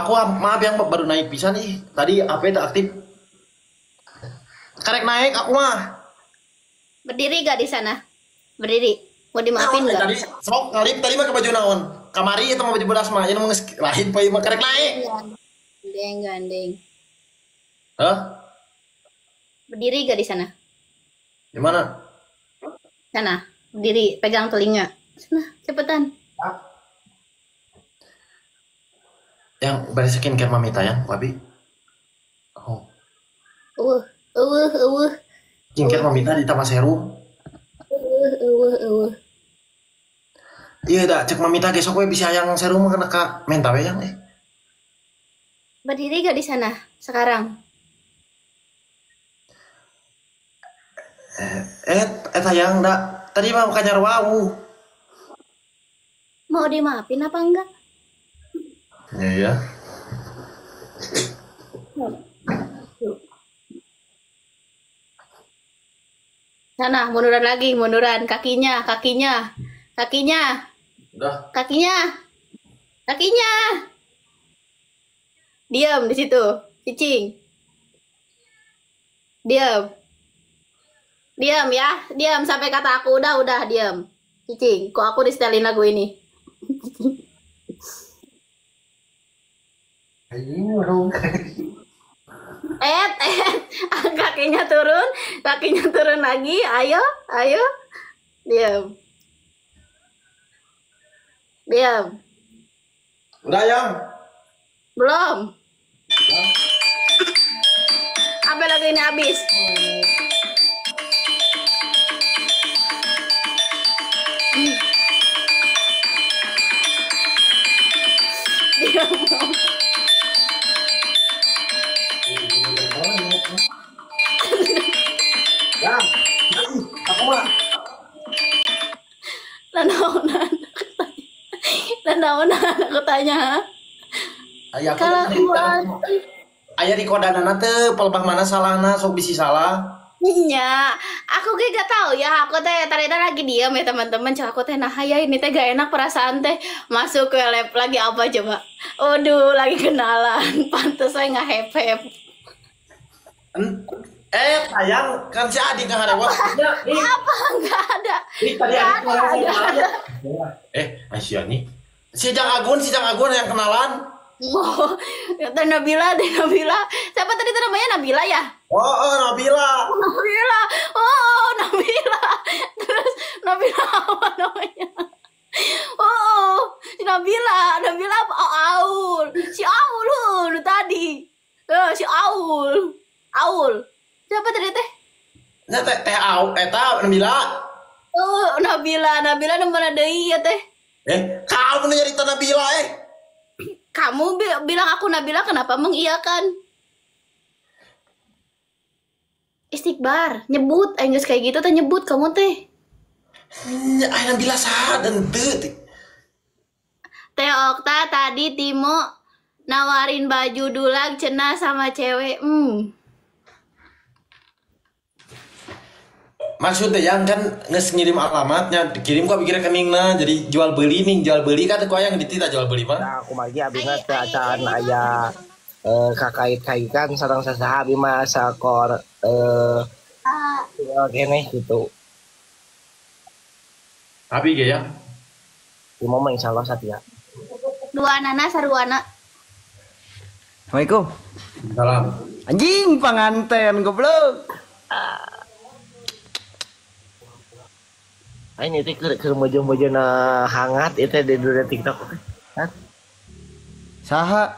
Aku maaf yang baru naik pisan nih. Tadi HP tak aktif. Karek naik aku mah. Berdiri gak di sana? Berdiri. Mau dimaafin gak? Tadi sok ngalip tadi mah ke baju naon? Kamari itu mah baju beras mah. Ini mah lain poe mah karek naik. Gandeng, gandeng. Hah? Berdiri gak di sana? Di mana? Sana. Berdiri, pegang telinga. Sana, cepetan. Hah? Yang bari skincare mamita yang abi. Oh. Skincare mamita ditambah serum. Iya dah, cek mamita besok we bisa yang serum mah kena ka menta we yang eh. Berdiri gak di sana sekarang? Eta yang dah. Tadi mah bukannya wau. Mau dimaafin apa enggak? Ya ya. Sana munduran lagi, munduran kakinya, kakinya, kakinya. Udah. Kakinya. Kakinya. Diam di situ, cicing. Diam. Diam ya, diam sampai kata aku udah diam. Cicing, kok aku di-setelin lagu ini? Kakinya turun lagi, ayo, ayo, diam, diam. Udah yang? Belum. Apa lagu ini habis? Diam. Ya, aku mah. Nanaonan aku tanya. Ayah ayah di kodanana teh pelebah mana salahna sok bisi salah. Iya, aku ge gak tahu ya, aku teh ternyata lagi diam ya teman-teman. Cek aku teh nah ya ini teh gak enak perasaan teh masuk ke lab lagi apa coba. Waduh, lagi kenalan. Pantes saya nggak hep-hep. Sayang kan si Adi nggak ada. Apa nggak ada? Ini tadi Adi ada. Aisyah nih. Si Jang Agun yang kenalan. Oh, Teh Nabila. Siapa tadi itu namanya Nabila ya? Oh, Nabila. Nabila. Oh, Nabila. Terus Nabila apa namanya? Oh, si Nabila apa? Oh, Aul. Si Aul lu tadi. Si Aul. Aul. Siapa tadi teh? Nya teh Aul eta Nabila. Oh, Nabila nomor deui ya teh. Kamu nyarita Nabila eh. Kamu bilang aku Nabila kenapa mengiyakan? Istighbar, nyebut, geus kayak gitu teh nyebut kamu teh. Nya Nabila saha teu. Teh Okta tadi Timo nawarin baju dulag cenah sama cewek. Maksudnya yang kan nges ngirim alamatnya, dikirim kok pikir rekeningna, jadi jual beli nih, jual beli kan kok yang ditita jual beli mah. Nah, aku mah abi mah teu acan aya kakait-kaitan sareng sasaha abi mah sakor keneh gitu. Abi ge ya. Ieu mah insyaallah satia. Dua nana saruana. Assalamualaikum. Salam. Anjing panganten goblok. Ini teh keur mojo-mojona hangat itu di dunia TikTok. Hah? Saha?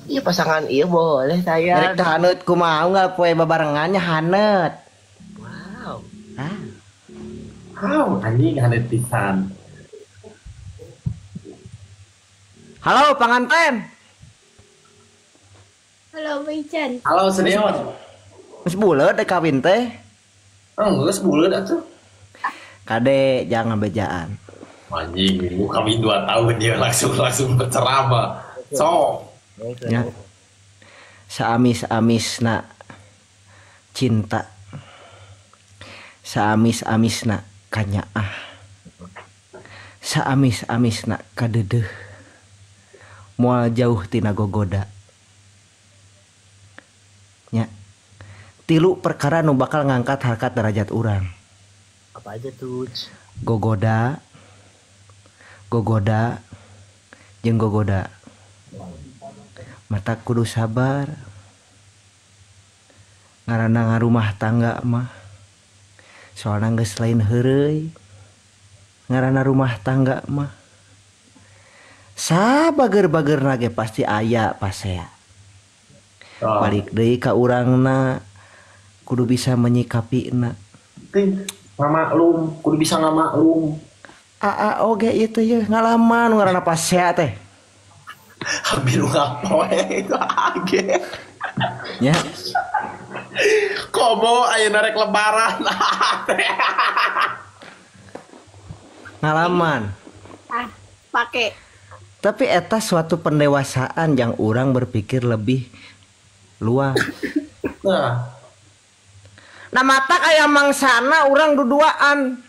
Iya pasangan iya boleh saya. Rek teh haneut kumaha unggal poe babarengannya haneut. Wow. Hah? Wow, anjing haneut pisan. Halo panganten. Halo Ican. Halo senior. Geus buleut dek kawin teh. Oh, geus buleut atuh. Kade jangan bejaan. Anjing, minggu kawin 2 tahun dia langsung berceramah. So. Ya. Saamis-amisna cinta. Saamis-amisna kanyaah. Saamis-amisna kadedeuh. Moal jauh tina gogoda. Nya. Tilu perkara nu bakal ngangkat harkat derajat urang. Apa aja tuh? Gogoda, gogoda, jeung gogoda. Mata kudu sabar. Ngaranna ngarumah tangga mah. Soalna geus lain heureuy. Ngaranna rumah tangga mah. Sabager-bagerna ge pasti aya pasea. Oh. Balik deui ka urangna kudu bisa menyikapina. Ngamaklum, kudu bisa ngamaklum. Aa oge ieu teh ye ngalaman ngaranna pasea teh. Hampir ngapoe itu age. Nya. Komo ayeuna rek lebaran. Ngalaman. Ah, pake. Tapi eta suatu pendewasaan yang orang berpikir lebih luas. Nah. Nah mata aya mangsana urang duduaan.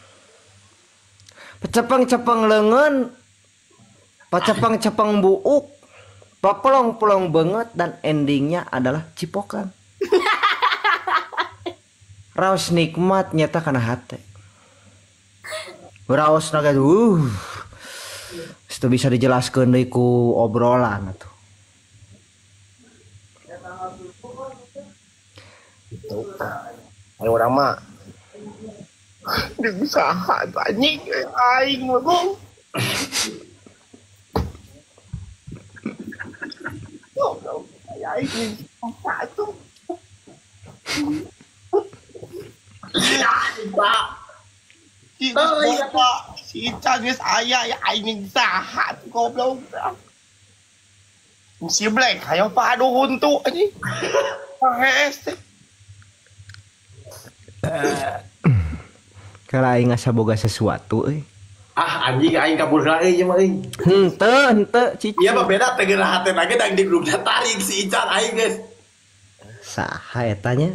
Pecepeng-cepeng leungeun, pecepeng-cepeng buuk, popolong-polong banget dan endingnya adalah cipokan. Raos nikmat nyata kana hate. Raos naga itu bisa dijelaskan deui ku obrolan atuh. Itu. Ayo urang mah di usaha anjing aing mah gong. Goblok aing satu. Pak. Si Ica geus aya ya aing saha goblok. Si Black hayo Pak aduh huntu anjing. Hees teh. Kalau aing asa boga sesuatu euy. Ah anjing aing kabur lah euy mah euy. Henteu cici. Ieu mah beda teh geura hate lagi dang di grupna tarik si Ican aing geus. Saha eta nya?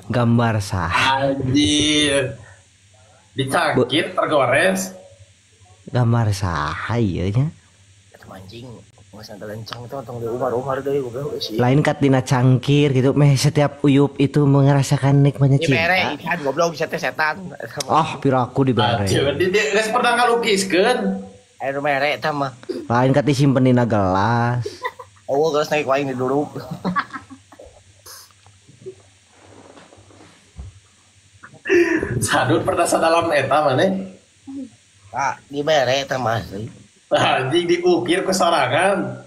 Gambar saha? Anjir. Dicangkir tergores. Gambar saha ieu nya? Eta anjing. Geus lencang itu tong di umar-umar deui goblok sih. Lain kat dina cangkir gitu meh setiap uyup itu merasakan nikmatnya cinta. Dibere ikan goblok bisa teh setan. Oh, piraku dibere. Geus pernah ngalukiskeun. Air mere eta mah. Lain kat disimpen dina gelas. Oh, gelas naik waing diduruk. Sadut pernah sadalam eta maneh? Pak, dibere eta mah asli. Anjing diukir ke sorangan.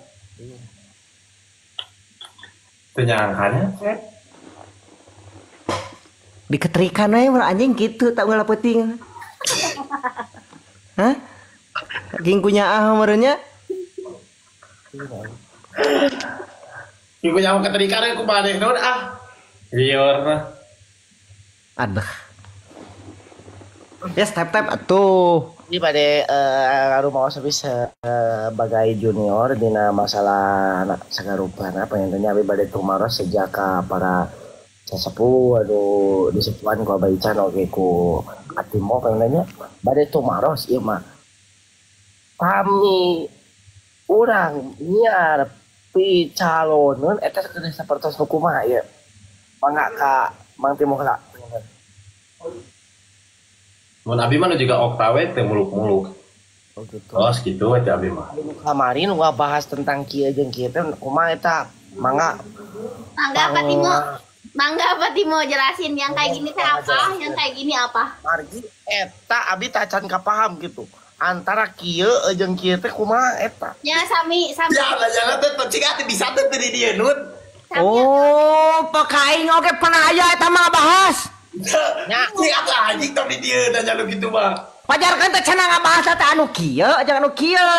Teu nyangkanya. Diketerikan we anjing kitu tak ulah peuting. Hah? Saking kunyaah meureun nya. Ieu nyawa keterikan ku maneh naon ah. Lieur mah. Aduh. Ya step-step atuh. Jadi pada rumah wasabi sebagai junior dina masalah anak sagarupana pengennya abi bade tumaros sejak ka para sesepuh aduh disepuhan ku Abah Ican oge ku Atimo pengennya bade tumaros ieu mah kami urang nyiar picaloneun eta sakedah sapertos nu kumaha ieu mangga ka Mang Timo heula. Mun abi mah juga oktawe teu muluk-muluk. Oh gitu. Oh segitu we teh abi mah. Kemarin gua bahas tentang kieu jeung kieu teh kumaha eta? Mangga. Mangga Pak Timo. Mangga Pak Timo jelasin yang kayak gini teh apa, yang kayak gini apa? Margi eta abi tacan kapaham gitu. Antara kieu jeung kieu teh kumaha eta? Ya sami sami. Ya jangan teh cing atuh bisa teh di dieu nun. Oh, pakaing oge pernah aya eta mah bahas. Nya, cing atuh anjing tong di dieu nanya lu kitu mah. Pajarkeun teh cenah ngabahas teh anu kieu jeung anu kieu.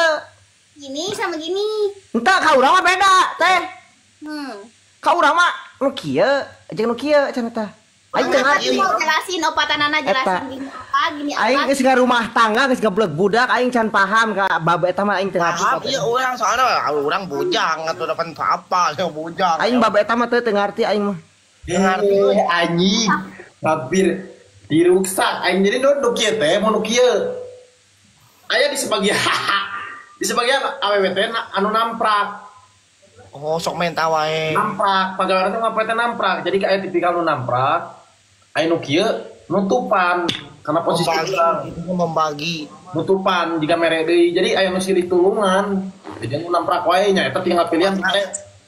Gini sama gini. Henteu ka urang mah beda teh. Ka urang mah nu kieu jeung nu kieu cenah teh. Aing teu ngarti. Jelasin opatanana jelasin gini apa gini apa. Aing geus ngarumah tangga geus geblek budak aing can paham ka bab eta mah aing teu ngarti. Paham ieu urang soalna urang bujang atuh dapan apa bujang. Aing bab eta mah teu ngarti aing mah. Teu ngarti anjing. Hampir diruksak aing jadi nu kieu teh mun nu kieu. Aya di sebagian Di sebagian awewe teh anu namprak. Oh, sok menta wae. Namprak, pagawean teh ngapain teh namprak. Jadi kayak tipikal nu namprak, aya nu kieu nutupan karena posisi membagi, membagi. Nutupan jika mere deui. Jadi aya nu silih tulungan. Jadi nu namprak wae nya eta tinggal pilihan teh.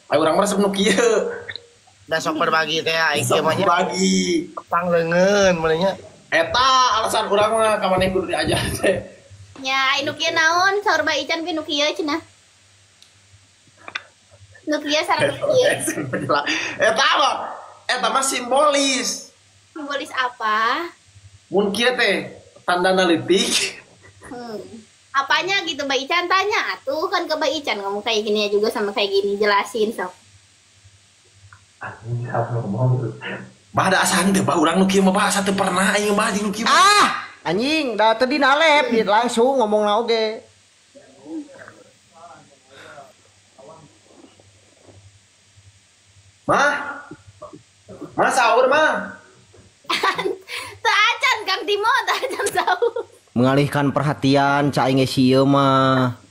Aya urang mah resep nu kieu. Da sok berbagi teh aing kieu mah nya. Berbagi. Pangleungeun meureun nya. Eta alasan urang mah ka maneh kudu diajar teh. Nya anu kieu naon saur Mbak Ican ge nu kieu cenah. Nu kieu sareng nu kieu. Eta mah eta mah simbolis. Simbolis apa? Mun kieu teh tandana leutik. Apanya gitu Mbak Ican tanya tuh kan ke Mbak Ican ngomong kayak gini juga sama kayak gini jelasin sok. Anjing ngomong. Bah da asa henteu bah urang nu kieu mah bah asa teu pernah aing bah jeung nu kieu. Ah, anjing da teu dinalep langsung ngomongna oge. Mah. Mah sahur mah. Teu acan Kang Timo, teu acan sahur. Mengalihkan perhatian ca aing ge sieun mah.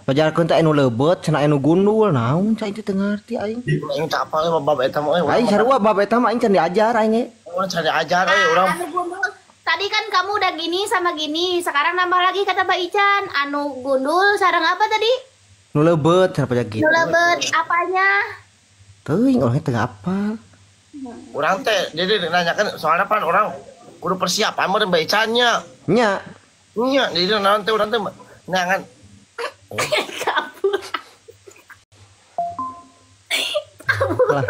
Pajarkeun teh anu leubeut cenah anu gundul naon ca aing teh teu ngarti aing. Aing teu apal bab eta mah euy. Aing sarua bab eta mah aing can diajar aing ge. Urang can diajar euy urang. Anu gundul. Tadi kan kamu udah gini sama gini, sekarang nambah lagi kata Mbak Ican, anu gundul sareng apa tadi? Nu leubeut cenah pajar gitu. Nu leubeut apanya? Teuing urang teh apal. Urang teh jadi nanyakeun soalna pan urang kudu persiapan meureun Mbak Ican nya. Nya. Nya jadi naon teh urang teh nangan kabur. Lah,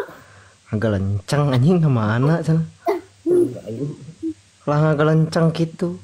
agak lencang anjing ke mana cenah? Lah agak lencang gitu.